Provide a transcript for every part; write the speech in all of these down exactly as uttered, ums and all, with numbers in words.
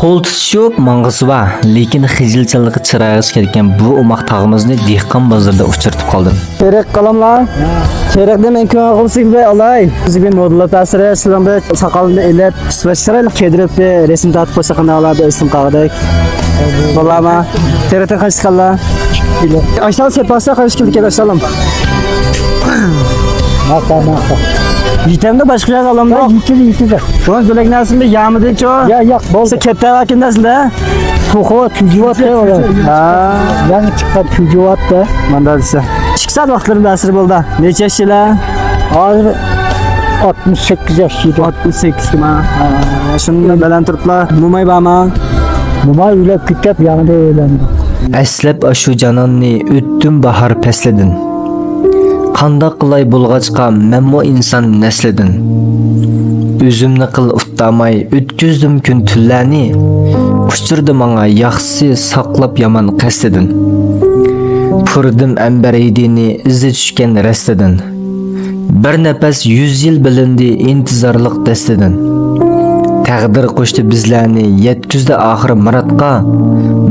قول تۇتۇشۇپ ماڭغۇسى بار، لېكىن خىجىلچانلىقى چىرايىغا چۈشكەن بۇ ئوماق تاغىمىزنى دېھقان بازىرىدا ئۇچرىتىپ قالدىم. تېرىق قالاملا؟ تېرىقنى مەن كۆڭۈل قىلسىك بىر ئالاي. بىزگە بىر مودېللاپ بەرسىلە، سىلەرنىڭ بىر ساقالىنى ئېلىپ، ئۈست بېشى چىرايلىق كىيدۈرۈپ، بىر رەسىم تارتىپ قويساق قانداق بولار، بىر ئېسىم قالغۇدەك. بولامۇ؟ تېرىقتىن قانچە چىققانلا؟ ئاشتان سېپاسا قانچە كىلو كېلە ئاشتانلام؟ ماقا، ماقا. يېتەمدۇ باشقا يەرگە ئالامدا؟ ياق، يېتىدۇ، يېتىدۇ. شۇڭا بۆلەك نەرسىنى يامىدىچۇ؟ يا، ياق، بولدى. سىز كەتتە ۋاكىن نەرسىدە؟ توخۇ، تۈجۈۋاتتى ئۇلار. ھا. يېڭى چىققان تۈجۈۋاتتى. ماندا دېسە. ئىككى سائەت ۋاقىتلىرى بەسىر بولدى. نەچچە ياشلار؟ ھازىر ئاتمىش سەككىز ياش ئىدى. ئاتمىش سەككىز ما. ھا، شۇنداق بەلەن تۇرۇپلا، موماي بارما؟ موماي ئۆلۈپ كېتىپ، يېڭىدا ئۆيلەندى. ئەسلەپ ئاشۇ جاناننى ئۆتتۈم باھار پەسلىدىن. قانداق قىلاي بولغاچقا مەنمۇ ئىنسان نەسلىدىن. ئۆزۈمنى قىل ئۇتتاماي ئۆتكۈزدۈم كۈن تۈنلەرنى. ئۇچرىدى ماڭا ياخشىسى ساقلاپ يامان قەستىدىن. پۇرىدىم ئەمبەر ھىدىنى ئىزى چۈشكەن رەستىدىن. بىر نەپەس يۈز يىل بىلىندى ئىنتىزارلىق دەستىدىن. تەقدىر قوشتى بىزلەرنى يەتكۈزدى ئاخىر مۇرادقا.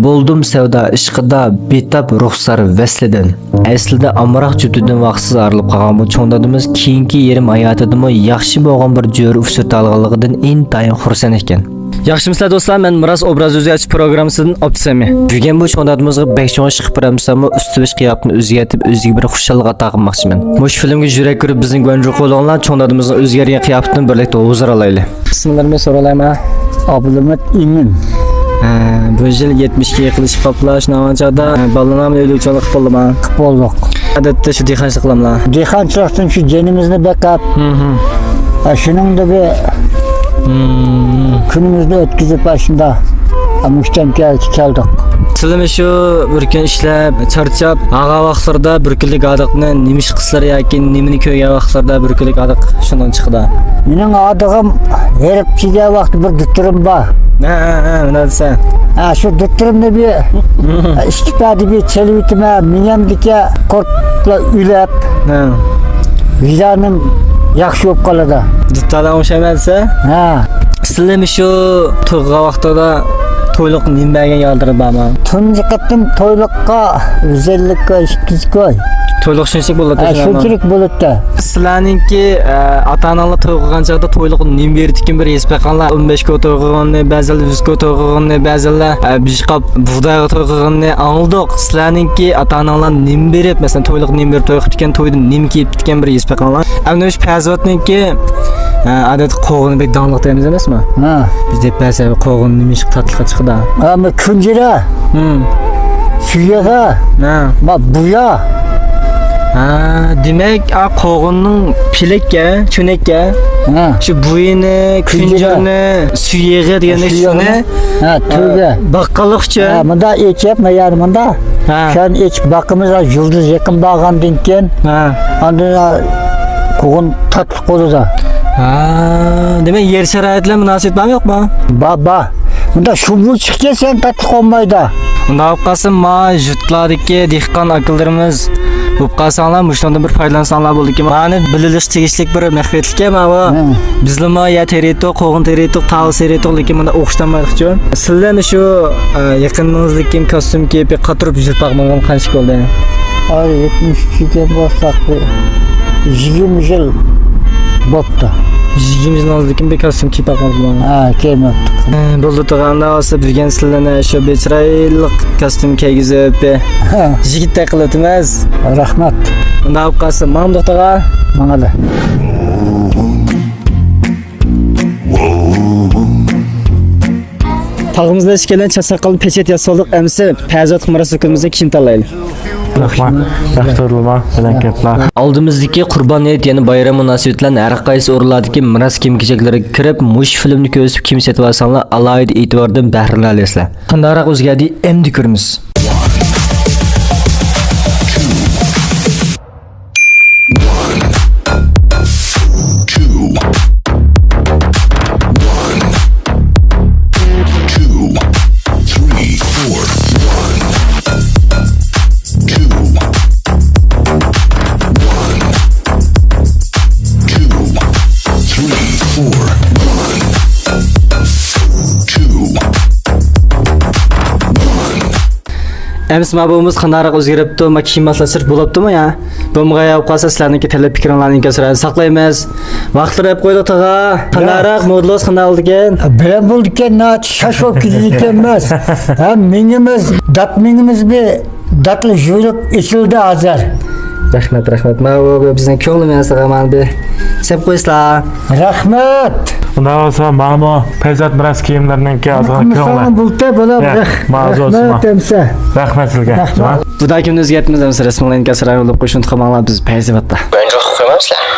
بولدۇم سەۋدا ئىشقىدا بىتاپ رۇخسار ۋەسلىدىن. ئەسلىدە ئامراق جۈپتىدىن ۋاقىتسىز ئايرىلىپ قالغان بۇ چوڭ دادىمىز كېيىنكى يېرىم ھاياتىدىمۇ ياخشى بولغان بىر جۆرە ئۇچرىتالىغانلىقىدىن ئىنتايىن خۇرسەن ئىكەن. ياخشىمۇسىلەر دوستلار، مەن مىراس ئوبراز ئۆزگەرتىش پروگراممىسىدىن ئوپتىسەمى. بۈگۈن بۇ چوڭ دادىمىزغا بەك چوڭ ئىش قىلىپ بېرەلمىسەممۇ، ئۈستى باش قىياپىتىنى ئۆزگەرتىپ، ئۆزىگە بىر خۇشاللىق ئاتا قىلماقچىمەن. مۇشۇ فىلىمگە يۈرەك كىرىپ بىزنى گۇەنجۇ قوغلىغانلار چوڭ دادىمىزنىڭ ئۆزگەرگەن قىياپىتىنى بىرلىكتە ھۇزۇر ئالايلى. ئىسىملىرىمنى سورالايما؟ ئابلىمىت ئىمىن. ھە، بۇ يىل يەتمىش ئىككىگە يېقىنلىشىپ قاپلا، شۇنداق چاغدا، ھە، بالىلارنىڭ ئۆيلۈك چوڭلۇق قىلىپ بولدىما؟ قىلىپ بولدۇق. ئادەتتە شۇ دېھقانچىلىق قىلاملا؟ دېھقانچىلىقتىن شۇ جېنىمىزنى بېقىپ، ھە، شۇنىڭدا بىر كۈنىمىزنى ئۆتكۈزۈپ، ئاشۇنداق مۇشتەمكەگە كەلدۇق. سىلىمۇ شۇ بىر كۈن ئىشلەپ، چارچاپ، ئاغا ۋاقىتلىرىدا بىر كۈنلۈك ھاردۇقنى نېمە ئىش قىلسىلەر ياكى نېمىنى كۆرگەن ۋاقىتلىرىدا بىر كۈنلۈك ھاردۇق شۇندىن چىقىدۇ. مېنىڭ ھاردۇقۇم ھېرىپ كىيگەن ۋاقتى بىر دۇتتۇرۇم بار. ھە، ھە، ھە، مۇنداق دېسە. ھە، شۇ دۇتتۇرۇمنى بىر ئىككى پەدە بىر چېلىۋېتىمەن، مېڭەمدىكى قۇرتلار ئۆلۈپ، ھە، ۋىجدانىم ياخشى بولۇپ قالىدۇ. دۇتتارلار ئوخشايمەن دېسە؟ ھە. سىلىمۇ شۇ توي قىلغان ۋاقتىدا تويلۇق نېمە بەرگەن يادىڭىزدا بارمۇ؟ تۇنجى قېتىم تويلۇققا يۈز ئەللىك كوي، ئىككى يۈز كوي. تويلۇق شۇنچىلىك بولاتتى. ھە، شۇنچىلىك بولاتتى. سىلەرنىڭكى، ئە، ئاتا-ئاناڭلار توي قىلغان چاغدا تويلۇق نېمە بېرىدىكىن بىر ھېس قىلغانلار، ئون بەش كوي توي قىلغىنىنى، بەزىلەر يۈز كوي توي قىلغىنىنى، بەزىلەر، ئە، بىر قاپ بۇغدايغا توي قىلغىنىنى ئاڭلىدۇق. سىلەرنىڭكى ئاتا-ئاناڭلار نېمە بېرىپ، مەسىلەن، تويلۇق نېمە بېرىپ توي قىپتىكەن، تويدا نېمە كىيىپتىكەن بىر ھېس قىلغانلار. ئەمدى مۇشۇ پەرزاتنىڭكى، ئە، ئادەتتە قوغۇنى بەك داڭلىق دەيمىز ئەمەسمۇ؟ ھە. بىز دەپ بەرسە قوغۇن نېمە ئىش تاتلىق چىقىدۇ؟ ئەمما كۈنجۈرە. ھىم. سۈيەگە. ھە. ما بۇيا. ھە، دېمەك، ئا، قوغۇننىڭ پىلىككە، چۆنەككە. ھە. شۇ بۇيىنى، كۈنجۈرە. كۈنجۈرنى، سۈيەگە دېگەن سۈيەگە. ئىشنى. ھە، تۈگە. باققانلىق ئۈچۈن. ھە، مۇندا ئېچىپ، ما يەر مۇندا. ھە. شۇنى ئېچىپ باقىمىز، يۇلدۇز يېقىن بارغاندىن كېيىن. ھە. ئاندىن قوغۇن تاتلىق بولىدۇ. ھە، دېمەك، يەر شارائىت بىلەن مۇناسىۋەت بارمۇ يوقمۇ؟ بار، بار. مۇنداق شۇمۇر چىققان سەن تاتلىق بولمايدۇ. ئۇنداق بولۇپ قالسا، ما يۇرتلاردىكى دېھقان ئاكىلىرىمىز بولۇپ قالساڭلار، مۇشۇنىڭدىن بىر پايدىلانساڭلار بولىدىكەن. مانا بىلىۋېلىش تېگىشلىك بىر مەخپىيەتلىككەن ماۋۇ. ھە. بىزلىمۇ يەر تېرىيتتۇق، قوغۇن تېرىيتتۇق، تاۋۇز تېرىيتتۇق، لېكىن مۇنداق ئوخشىتالمايدۇقچۇ. سىلەرمۇ شۇ، ئە، يېقىنىڭىزدىكى كاستيۇم كىيىپ قاتۇرۇپ يۈرۈپ باقمىغان قانچە بولدى؟ ئاي، يەتمىش ئۈچ يىل بولساق، بىر يىگىرمە يىل بوپتۇ. يىگىرمە يىلدىن ئالدىن بىر كاستيۇم كىيىپ باقمىدىم. ھە، كىيمەپتۇق. ھە، بولدى، تاغا، ئاندا بولسا بۈگۈن سىلەرنى شۇ بىر چىرايلىق كاستيۇم كىيگۈزۈپ، ھە، يىگىتتەك قىلىۋېتىمىز. رەھمەت. ئۇنداق بولۇپ قالسا، ماڭدۇق، تاغا. ماڭىلى. تاغىمىزدا ئىككىلەن چاچ ساقالنى پېچەت ياسالدۇق، ئەمسە پەرزات مىراس ئۇكىمىزنى كىيىم تاللايلى. رەھمەت. ياخشى تۇردۇلما، بىلەن كەپلا. ئالدىمىزدىكى قۇربان ھېيت يەنە بايرام مۇناسىۋىتى بىلەن ھەر قايسى ئورۇنلاردىكى مىراس كىيىم-كېچەكلىرىگە كىرىپ، مۇشۇ فىلىمنى كۆرسىتىپ كىيىم سېتىۋالساڭلار، ئالاھىدە ئېتىباردىن بەھرىلىنەلەيسىلەر. قانداقراق ئۆزگەردى، ئەمدى كۆرىمىز. One, two, one, two, three, four, one, two, one, two, three, four, one, two. ئەمىسە ما بۇمىز قانداقراق ئۆزگىرىپتۇ، ما كىيىم ماسلاشتۇرۇپ بولۇپتۇمۇ يا؟ بولمىغان بولۇپ قالسا سىلەرنىڭكى تەلەپ پىكرىڭلارنى ئىنكاس سۈرەن ساقلايمىز. ۋاقىتلىرى ئەپ قويدۇق تاغا. قانداقراق مودېلىڭىز قانداق بولىدىكەن؟ بىلەن بولىدىكەن، ناچ شاش بولۇپ كېتىدىكەنمىز. ھە، مېڭىمىز، دات مېڭىمىز بىر داتلا يۈرۈپ ئېچىلدى ھازىر. رەھمەت، رەھمەت. ما بۇ بىزنىڭ كۆڭلىمىز، مانا بىر سەپ قويسىلا. رەھمەت. ئۇنداق بولسا مانا بۇ پەرزات مىراس كىيىملىرىنىڭكى ئازغىنا كۆڭلى. بۇلتە بولا. رەھمەت ئەمسە. رەھمەت سىزگە. رەھمەت. بۇدا كىمنى ئۆزگەرتمىز ئەمسە رەسمىڭلارنى كەسرا يوللاپ قويۇشنى تۇتقانماڭلار بىز پەيزىۋاتتا. بەنجۇ قويمامسىلەر؟